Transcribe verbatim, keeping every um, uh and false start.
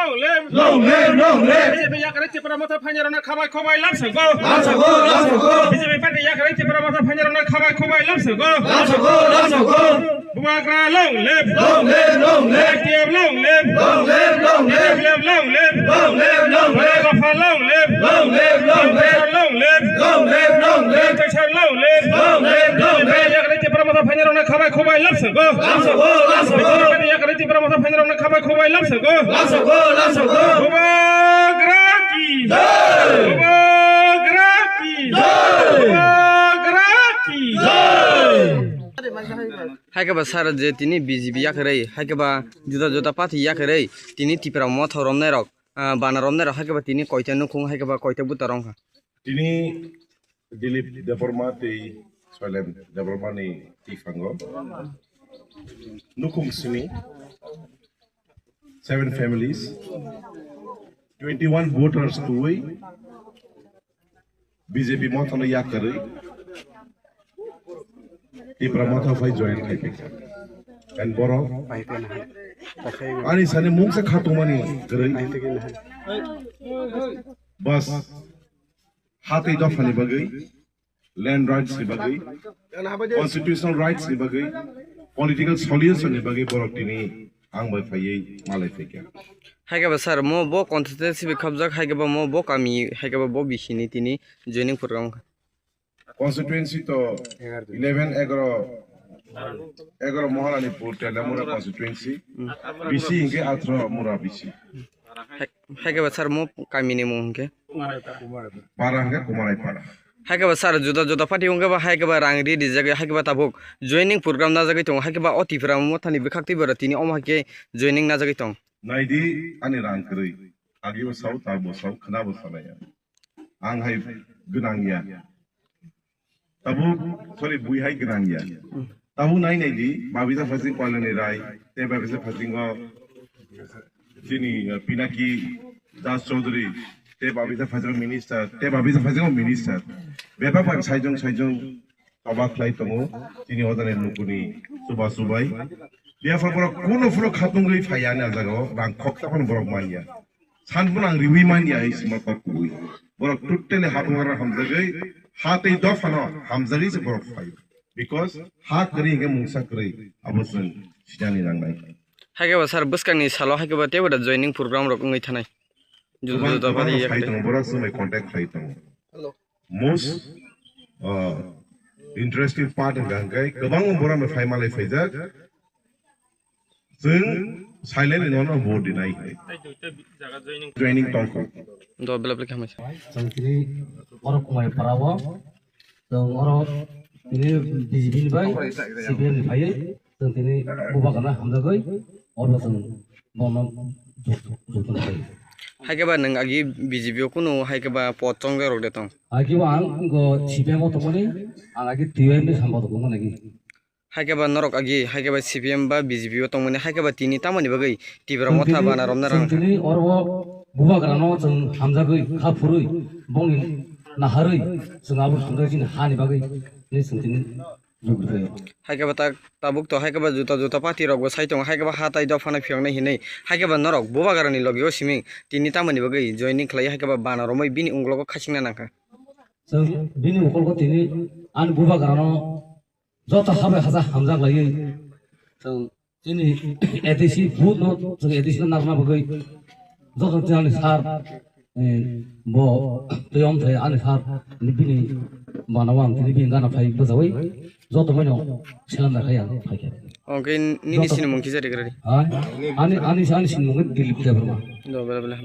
Long live! Long live! Long live! B J P yakarwi Tipra Motha phainairokno khabai khubai lamsokgo. Lamsokgo, lamsokgo. B J P party yakarwi Tipra Motha phainairokno khabai khubai lamsokgo. Lamsokgo, lamsokgo. Bubagra long live! Long live! Long live! T F long live! Long live! Long live! T F long live! Long live! Long live! Dopha long live! Long live! Long live! Long live! Long live! Long live! Kaisa long live! Long live! Long live! Yakarwi Tipra Motha phainairokno khabai khubai lamsokgo. Lamsokgo, lamsokgo. Yakarwi Tipra Motha phainairokno khabai khubai lamsokgo. Lamsokgo, lamsokgo. Bubagra ki jai! Bubagra ki jai! Bubagra ki jai! Hai khe ba sir je tini B J P yakarwi, hai khe ba juda juda party yakarwi tini Tipra Motha romnairok, ah, bana romnairok hai khe ba tini koita nukhung hai khe ba koita buta rwngkha. Tini Dilip Debbarma tei Soilen Debbarma ni twifango nukhung simi, seven families, twenty-one voters twi B J P Motha no yakarwi Tipra Motha phai join khai phaikha. And borok ani sani mungsa khatungmani kwrwi bas hatwi dophani bagwi, land rights ni bagwi, constitutional rights ni bagwi, political solution ni bagwi borok tini ang bai phaiwi malai phaikha. Hai khe ba sir, mo bo constituency bai khapjak, hai khe ba mo bo kami, hai khe ba bo bisini tini joining program wngkha. Constituency to eleven, egaro, egaro Maharanipur, Teliamura constituency, bisi hinkhe atro mura bisi. Hai, hai khe ba sir, mo kami ni mung hinkhe? Para hinkhe Kumarai para. Hai khe ba sir, juda juda party wngkhe ba hai khe ba rang ri rijak, hai khe ba tabuk joining program najagwi tongo, hai khe ba o Tipra Mothani bwkhak twi bwrwi tini omo hai khe joining najagwi tong. Naidi ani rang kwrwi, agi bo sao, ta bo sao, khna bo sanaya. Ang hai gwnang ya. Tabuk, sorry, bui hai gwnang ya. Tabuk nai nai di, Babita Phasing Pailani Rai, tei Babita Phasingo chini, uh, Pinaki Das Chaudhary, tei Babita Phasingo minister, tei Babita Phasingo minister. Bebak bai saijong saijong toba khlai tongo, chini odani lukuni chuba chubai. Biaphar borok kuno phano khatungwi phaiya ani ah jagao, rang khoksa phano borok manya. Sanphano ang riwi manya hai sima kok kubui. Borok totally ha bubagra hamjagwi, ha tei dophano hamjagwi se borok phai. Because ha kwrwi hinkhe mungsa kwrwi, abo chwng sinani nangnai. Hai khe ba sir, bwskangni salo hai khe ba teibo da joining program rok wngwi thanai. Juda juda bari phai tongo, borok chwng bai contact khlai tongo. Most, uh, interesting part wngkha hwnkhe kwbangma borok no phai malai phaijak. Chwng silent ni nono vote dinai. Joining tongkho. Do belap belap hamai. Chwng tini oro Kumai parao. Chwng oro tini B J P ni bai C P M ni phaiwi. Chwng tini bubagrano hamjagwi oro chwng bono jok-, joktoni phaiwi. Hai khe ba nwng agi B J P o kunu hai khe ba pot chongjak rok de tong? Hai khe ba ang go C P M o tongmani, ang agi T Y M ni sambo tongmani agi. Hai khe ba norok agi, hai khe ba C P M ba B J P o tongmani, hai khe ba tini tamoni bagwi Tipra Motha bana romna rang? Chwng tini oro bubagrano chwng hamjagwi, kha phurwi, bongni naharwi, chwng abo hamjagwi chini hani bagwi, ni chwng tini Hai khe ba ta-, tabuk to hai khe ba juta juta party rok bo sai tongo, hai khe ba ha tai dophano phiyoknai hinwi, hai khe ba norok bubagrani logi o simi tini tamoni bagwi joining khlai, hai khe ba bana romwi bini unglogo khachingna nangkha. Chwng bini unglogo tini ani bubagrano joto habai haja hamjak laiwi chwng Chini A D C vote no, chwng A D C no narwkna bagwi joto chini ani sir, eh, bo tei om thai ani sir, bini bana o ang tini bini gana phai bwchawi joto maino surrender khai ang phaikha. Oke, nini sinimung kisa rikra di. Hai? Ani, ani, ani sinimung khe Dilip Debbarma. Do, bela, bela.